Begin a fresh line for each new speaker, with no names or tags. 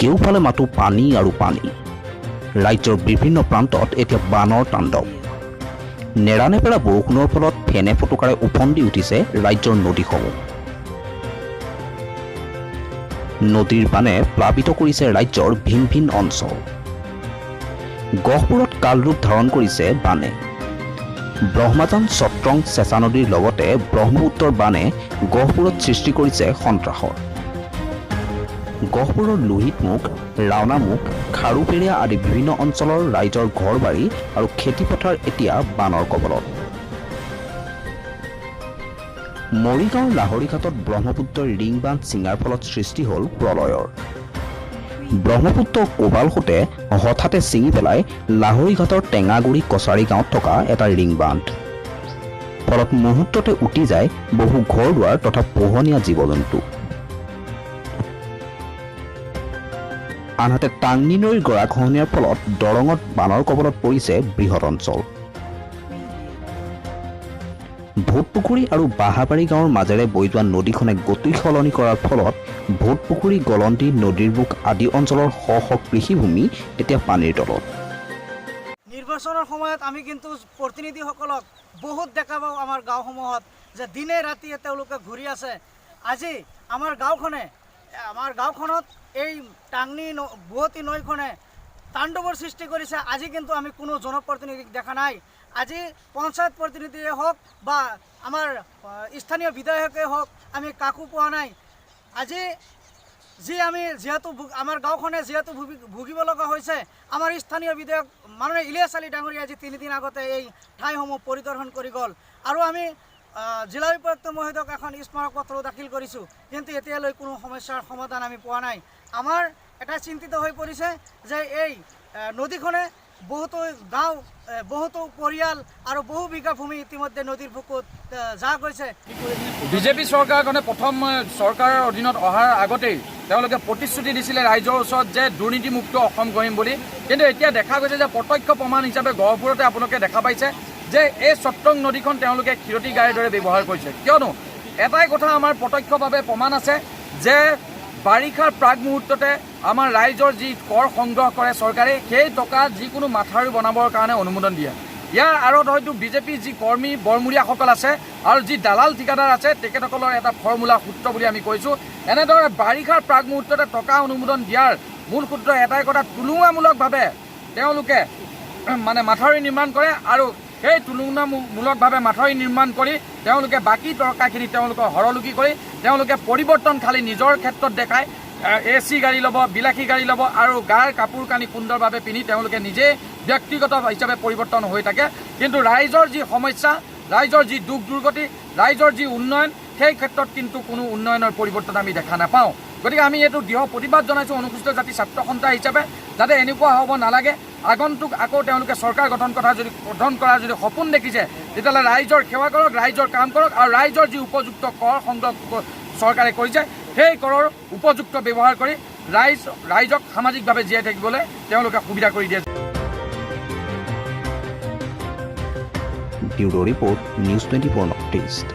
কেউফালে মাথো পানী আৰু পানী। ৰাজ্যৰ বিভিন্ন প্ৰান্তত এতিয়া বানৰ তাণ্ডৱ। নেৰানেপেৰা বৰষুণৰ ফলত ফেনে ফটকাৰে ওফন্দি উঠিছে ৰাজ্যৰ নদীসমূহ। নদীৰ বানে প্লাবিত কৰিছে ৰাজ্যৰ ভিন ভিন অঞ্চল। গহপুৰত কালৰূপ ধাৰণ কৰিছে বানে। ব্ৰহ্মাজান, চত্ৰং, চেঁচা নদীৰ লগতে ব্ৰহ্মপুত্ৰৰ বানে গহপুৰত সৃষ্টি কৰিছে সন্ত্ৰাসৰ। গহপুৰৰ লোহিতমুখ, ৰাওনামুখ, খাৰুপেৰীয়া আদি বিভিন্ন অঞ্চলৰ ৰাইজৰ ঘৰ বাৰী আৰু খেতিপথাৰ এতিয়া বানৰ কবলত। মৰিগাঁৱৰ লাহৰীঘাটত ব্ৰহ্মপুত্ৰৰ ৰিং বান্ধ ছিঙাৰ ফলত সৃষ্টি হ'ল প্ৰলয়ৰ। ব্ৰহ্মপুত্ৰৰ কোবাল সোঁতে হঠাতে ছিঙি পেলাই লাহৰীঘাটৰ টেঙাগুৰি কছাৰী গাঁৱত থকা এটা ৰিং বান্ধ। ফলত মুহূৰ্ততে উটি যায় বহু ঘৰ দুৱাৰ তথা পোহনীয়া জীৱ জন্তু। আনহাতে টাংনি নৈৰ গৰাখহনীয়াৰ ফলত দৰঙত বানৰ কবলত পৰিছে বৃহৎ অঞ্চল। ভোটপুখুৰী আৰু বাহাবাৰী গাঁৱৰ মাজেৰে বৈ যোৱা নদীখনে গতি সলনি কৰাৰ ফলত ভোটপুখুৰী, গলন্দি, নদীৰ বুক আদি অঞ্চলৰ শ শ কৃষিভূমি এতিয়া পানীৰ তলত।
নিৰ্বাচনৰ সময়ত আমি কিন্তু প্ৰতিনিধিসকলক বহুত দেখা পাওঁ আমাৰ গাঁওসমূহত যে দিনে ৰাতিয়ে তেওঁলোকে ঘূৰি আছে। আজি আমাৰ গাঁওখনত এই টাংনি বোৱতী নৈখনে তাণ্ডৱৰ সৃষ্টি কৰিছে। আজি কিন্তু আমি কোনো জনপ্ৰতিনিধিক দেখা নাই। আজি পঞ্চায়ত প্ৰতিনিধিয়ে হওক বা আমাৰ স্থানীয় বিধায়কে হওক, আমি কাকো পোৱা নাই। আজি যি আমি যিহেতু আমাৰ গাঁওখনে যিহেতু ভুগিব লগা হৈছে, আমাৰ স্থানীয় বিধায়ক মাননীয় ইলিয়াছ আলী ডাঙৰীয়া আজি 3 দিন আগতে এই ঠাইসমূহ পৰিদৰ্শন কৰি গ'ল আৰু আমি জিলা উপায়ুক্ত মহোদয়ক এখন স্মাৰক পত্ৰও দাখিল কৰিছোঁ, কিন্তু এতিয়ালৈ কোনো সমস্যাৰ সমাধান আমি পোৱা নাই। আমাৰ এটা চিন্তিত হৈ পৰিছে যে এই নদীখনে বহুতো গাঁও, বহুতো পৰিয়াল আৰু বহু বিঘা ভূমি ইতিমধ্যে নদীৰ বুকুত জাহ গৈছে।
বিজেপি চৰকাৰখনে প্ৰথম চৰকাৰৰ অধীনত অহাৰ আগতেই তেওঁলোকে প্ৰতিশ্ৰুতি দিছিলে ৰাইজৰ ওচৰত যে দুৰ্নীতিমুক্ত অসম গঢ়িম বুলি। কিন্তু এতিয়া দেখা গৈছে যে প্ৰত্যক্ষ প্ৰমাণ হিচাপে গহপুৰতে আপোনালোকে দেখা পাইছে যে এই চত্ৰং নদীখন তেওঁলোকে ক্ষীৰতী গাইৰ দৰে ব্যৱহাৰ কৰিছে। কিয়নো এটাই কথা আমাৰ প্ৰত্যক্ষভাৱে প্ৰমাণ আছে যে বাৰিষাৰ প্ৰাক মুহূৰ্ততে আমাৰ ৰাইজৰ যি কৰ সংগ্ৰহ কৰে চৰকাৰে, সেই টকা যিকোনো মাথাউৰি বনাবৰ কাৰণে অনুমোদন দিয়ে। ইয়াৰ আঁৰত হয়তো বিজেপিৰ যি কৰ্মী বৰমূৰীয়াসকল আছে আৰু যি দালাল ঠিকাদাৰ আছে, তেখেতসকলৰ এটা ফৰ্মুলা সূত্ৰ বুলি আমি কৈছোঁ। এনেদৰে বাৰিষাৰ প্ৰাক মুহূৰ্ততে টকা অনুমোদন দিয়াৰ মূল সূত্ৰ এটাই কথা, টুলুঙামূলকভাৱে তেওঁলোকে মানে মাথাউৰি নিৰ্মাণ কৰে আৰু সেই টুলুঙামূলকভাৱে মাথাউৰি নিৰ্মাণ কৰি তেওঁলোকে বাকী টকাখিনি তেওঁলোকৰ হৰলুকি কৰি তেওঁলোকে পৰিৱৰ্তন খালি নিজৰ ক্ষেত্ৰত দেখায়। এ চি গাড়ী ল'ব, বিলাসী গাড়ী ল'ব আৰু গাৰ কাপোৰ কানি সুন্দৰভাৱে পিন্ধি তেওঁলোকে নিজেই ব্যক্তিগত হিচাপে পৰিৱৰ্তন হৈ থাকে। কিন্তু ৰাইজৰ যি সমস্যা, ৰাইজৰ যি দুখ দুৰ্গতি, ৰাইজৰ যি উন্নয়ন, সেই ক্ষেত্ৰত কিন্তু কোনো উন্নয়নৰ পৰিৱৰ্তন আমি দেখা নাপাওঁ। গতিকে আমি এইটো দৃঢ় প্ৰতিবাদ জনাইছোঁ অনুসূচিত জাতি ছাত্ৰ সন্থা হিচাপে, যাতে এনেকুৱা হ'ব নালাগে। আগন্তুক আকৌ তেওঁলোকে চৰকাৰ গঠন কৰাৰ যদি সপোন দেখিছে, তেতিয়াহ'লে ৰাইজৰ সেৱা কৰক, ৰাইজৰ কাম কৰক আৰু ৰাইজৰ যি উপযুক্ত কৰ সংগ্ৰহ চৰকাৰে কৰিছে, সেই কৰৰ উপযুক্ত ব্যৱহাৰ কৰি ৰাইজক সামাজিকভাৱে জীয়াই থাকিবলৈ তেওঁলোকে সুবিধা কৰি দিয়ে।
Bureau report, news 24 north east.